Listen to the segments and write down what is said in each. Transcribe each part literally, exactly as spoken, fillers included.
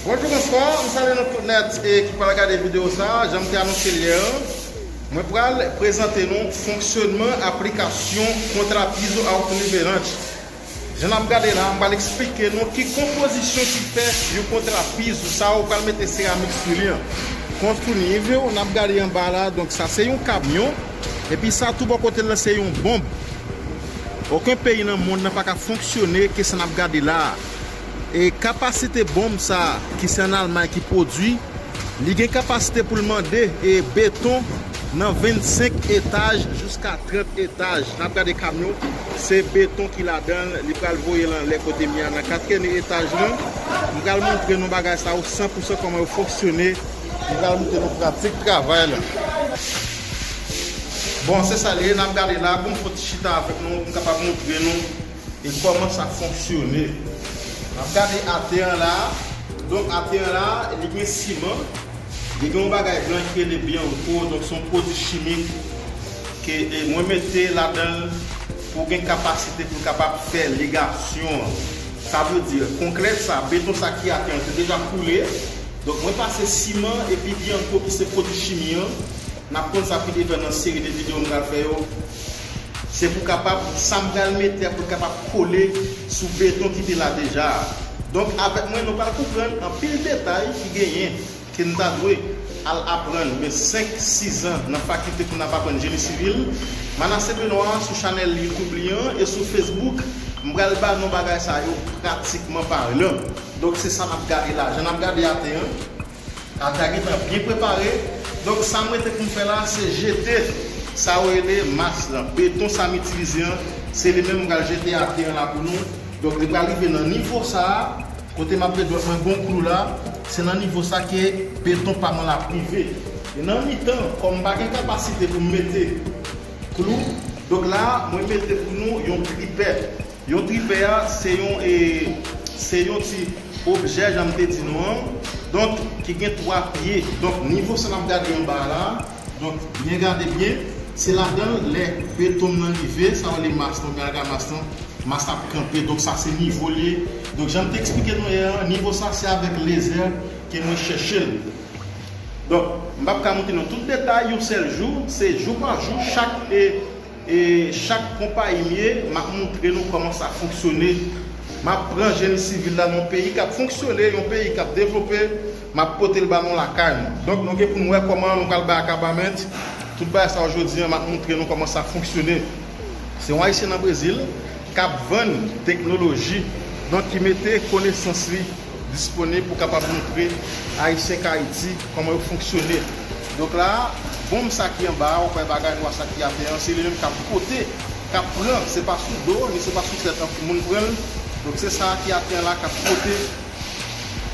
Bonjou, bonswa, m salye nou tout nèt e ki pral gade videyo sa a. Jan m te anonse l yè an, mwen pral prezante nou fonksyònman aplikasyon kontra Pizzo Auto Leverage. Jan n ap gade la, m pral eksplike nou ki konpozisyon ki fè yon kontra Pizzo sa a, ou pral mete seramik sou li an. Konstwi nivo, n ap gade anba la, donk sa se yon kamyon, epi sa tou bò kote l lan se yon bonm. Okenn peyi nan mond lan pa ka fonksyone ke sa n ap gade la a. E kapasite bonm sa a, ki se ann Almay ki pwodui, li gen kapasite pou l mande e beton nan vennsenk etaj jiska trant etaj. N ap gade kamyon, se beton ki ladan l, li pral voye l anlè kote m ye a nan katriyèm etaj lan. M pral montre nou bagay sa yo san pou san kòman yo fonksyone. M pral montre nou pratik travay la. Bon, se sa l ye, n ap gade la, pou m fè yon ti chita avèk nou, pou m kapab montre nou e kòman sa fonksyone. N ap gade atè an la. Donk, atè an la, li gen siman. Li gen yon bagay blan ki rele Bianco. Donk, se yon pwodui chimik ke, e, mwen mete ladan l pou gen kapasite pou l kapab fè ligasyon an. Sa vle di, konkrèt sa, beton sa ki atè an, te deja koule. Donk, mwen pase siman epi Bianco ki se pwodui chimi an. N ap konn sa pi devan nan seri de videyo m pral fè yo. Se pou kapab, sa m pral mete a pou l kapab kole sou beton ki te la deja a. Donk, avèk mwen, nou pral konprann anpil detay ki genyen, ke n ta dwe al aprann. Men senk, sis an nan fakilte pou n ap aprann jeni sivil. Manassé Benoît sou chanèl YouTube li an e sou Facebook, m pral ba nou bagay sa yo pratikman palan. Donk, se sa n ap gade la. Jan n ap gade atè an, atè a gentan byen prepare. Donk, sa m rete pou m fè la, se jete sa yo rele mas lan. Beton sa m itilize an, se li menm m pral jete atè an la pou nou. Donk, li pral rive nan nivo sa a, kote m ap met dwèt mwen bon klou la, se nan nivo sa ke beton pa mwen la ap rive. E nan mitan, kòm m pa gen kapasite pou m mete klou, donk la, mwen mete pou nou yon tripè. Yon tripè a, se yon, e, se yon ti objè, jan m te di nou an, donk, ki gen twa pye. Donk, nivo sa n ap gade anba a la, donk, byen gade byen, se ladan l, lè beton nan rive, sa yo rele mas lan, oubyen argamasa lan, mas la ap kanpe. Donk, sa se nivo l ye. Donk, jan m te eksplike nou yè an, nivo sa, se avèk lezè ke mwen chèche l. Donk, m p ap ka montre nou tout detay yon sèl jou, se jou pa jou, chak, e, E chak konpayi m ye, m ap montre nou kòman sa fonksyone. M ap pran jeni sivil la nan yon peyi k ap fonksyone, yon peyi k ap devlope, m ap pote l ba nou lakay nou. Donk, nou gen pou n wè kòman nou pral bay akabamèt. Tout bagay sa yo jodi a, m ap montre nou kòman sa fonksyone. Se yon Ayisyen nan Brezil k ap vann teknoloji, donk ki mete konesans li disponib pou kapab montre Ayisyen k Ayiti kòman yo fonksyone. Donk la, bonm sa ki anba a, ou kwè bagay nwa sa ki atè an, se li menm k ap pote, k ap pran, se pa sou do, ni se pa sou tèt an pou moun pran l. Donk se sa ki atè an la k ap pote,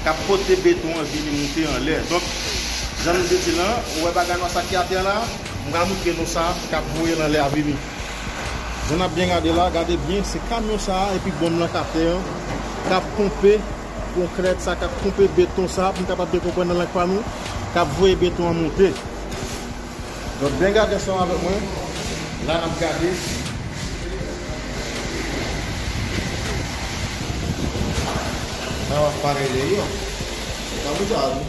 k ap pote beton an vini moute anlè. Donk, jan nou te di lan, ou wè bagay nwa sa ki atè an la, m pral montre nou sa k ap voye l anlè a vini. Jan n ap byen gade la, gade byen, se kamyon sa a, epi bonm lan k atè an, k ap ponpe konkrèt sa, k ap ponpe beton sa a, pou n kapab byen konprann nan lang pa nou, k ap voye beton an monte. Donk, byen gade ansanm avèk mwen, la n ap gade. Sa w ap pale de yo. Sa pou sa, wi.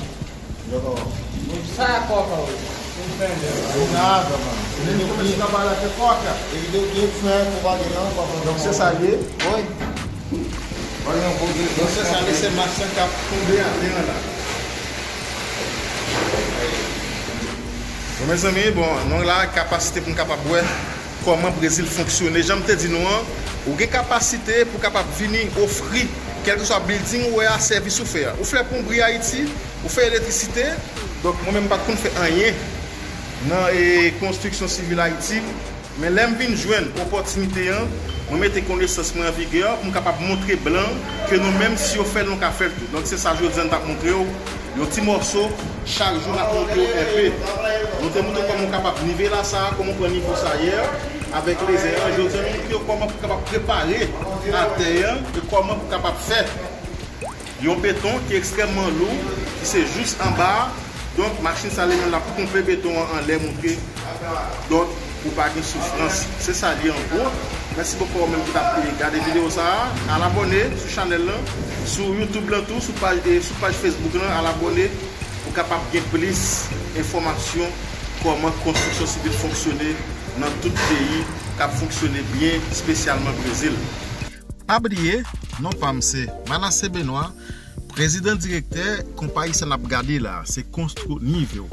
Sa kòb la, wi. Donk, se sa l ye. Donk, se sa l ye, se mas lan k ap tonbe atè an la. Bon, mezanmi, bon, nou la, kapasite pou n kapab wè kòman Brezil fonksyone. Jan m te di nou an, ou gen kapasite pou kapab vini ofri kèlkeswa building ou wè a, sèvis ou fè a. Ou fè plonbri Ayiti, ou fè elektrisite. Donk, mwen menm, m pa t konn fè anyen nan, e, konstriksyon sivil Ayiti. Men lè m vin jwenn opòtinite an, mwen mete konesans mwen an vigè pou m kapab montre blan ke nou menm, si yo fè l, nou ka fè l tou. Donk, se sa jodi a n t ap montre w. Yon ti mòso, chak jou n ap montre w enpe. Nou te montre w kòman w kapab nive la sa a, kòman w pran nivo sa a yè, avèk lezè an. Jodi a, nou montre w kòman pou w kapab prepare atè an e kòman pou w kapab fè yon beton ki ekstrèmman lou, ki se jis anba a. Donk, machin sa li menm l ap ponpe beton an anlè moute. Donk, pou pa gen soufrans. Se sa li an gwo. Mèsi bokou ou menm ki t ap gade videyo sa a. Al abòne sou chanèl lan, sou YouTube lan tou, sou paj, e sou paj Facebook lan, al abòne pou kapab gen plis enfòmasyon kòman konstriksyon sivil fonksyone nan tout peyi k ap fonksyone byen, espesyalman Brezil. Pa bliye, non pa m se Manassé Benoît, prezidan direktè konpayi sa n ap gade la, se Construnivel.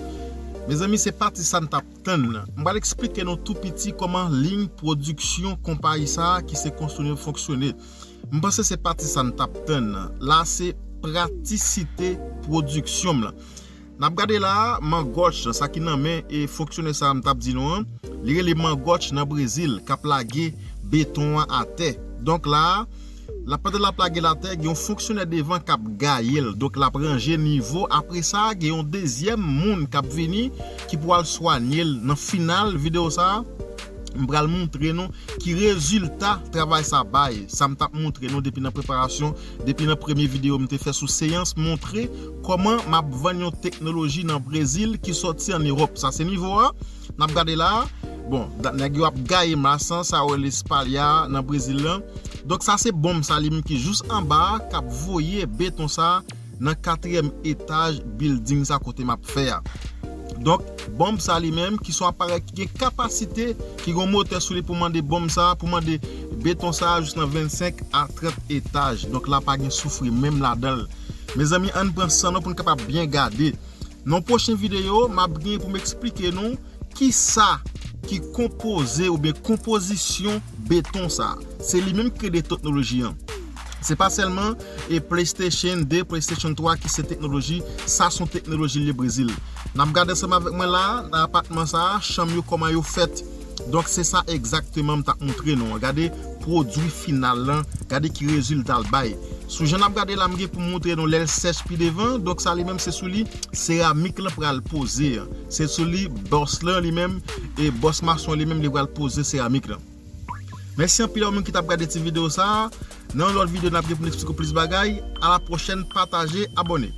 Mezanmi, se pati sa n t ap tann nan. M pral eksplike nou tou piti kòman liy pwodiksyon konpayi sa a ki se Construnivel fonksyone. M panse se pati sa n t ap tann nan. La se pratisite pwodiksyon m lan. N ap gade la a, mangòch lan, sa ki nan men e fonksyonè sa a m t ap di nou an, li rele mangòch nan Brezil, k ap lage beton an atè. Donk la a, la, pandan l ap lage l atè, gen yon fonksyonè devan k ap gaye l. Donk l ap ranje nivo. Apre sa, gen yon dezyèm moun k ap vini ki pou al swanye l. Nan final videyo sa a, m pral montre nou ki rezilta travay sa bay. Sa m t ap montre nou depi nan preparasyon, depi nan premye videyo m te fè sou seyans, montre kòman m ap vann yon teknoloji nan Brezil ki sòti an Ewòp. Sa se nivo a. N ap gade la a. Bon, da-, nèg yo ap gaye m la, san sa yo rele espalya nan Brezil lan. Donk sa se bonm sa li menm ki jis anba a, k ap voye beton sa a nan katriyèm etaj building sa kote m ap fè a. Donk, bonm sa li menm ki se yon aparèy ki gen kapasite, ki gen yon motè sou li pou mande bonm sa, pou mande beton sa jis nan vennsenk a trant etaj. Donk la pa gen soufri menm ladan l. Mezanmi, ann pran san nou pou n kapab byen gade. Nan pwochen videyo, m ap gen pou m eksplike nou kisa ki konpoze oubyen konpozisyon beton sa. Se li menm ki kreye teknoloji an. Se pa sèlman e PlayStation de, PlayStation twa ki se teknoloji, sa se yon teknoloji le Brezil. N ap gade ansanm avèk mwen la, nan apatman sa, chanm yo kòman yo fèt. Donk se sa egzakteman m t ap montre nou an. Gade pwodui final lan, gade ki rezilta l bay. Sou jan n ap gade la, m gen pou m montre nou lè l sèch pi devan. Donk sa li menm se sou li seramik lan pral poze. Se sou li bòs lan li menm, e bòs mason li menm li pral poze seramik lan. Mèsi anpil a ou menm ki t ap gade ti videyo sa a. Nan yon lòt videyo n ap gen pou n eksplike w plis bagay. A la pwochèn, pataje, abòne.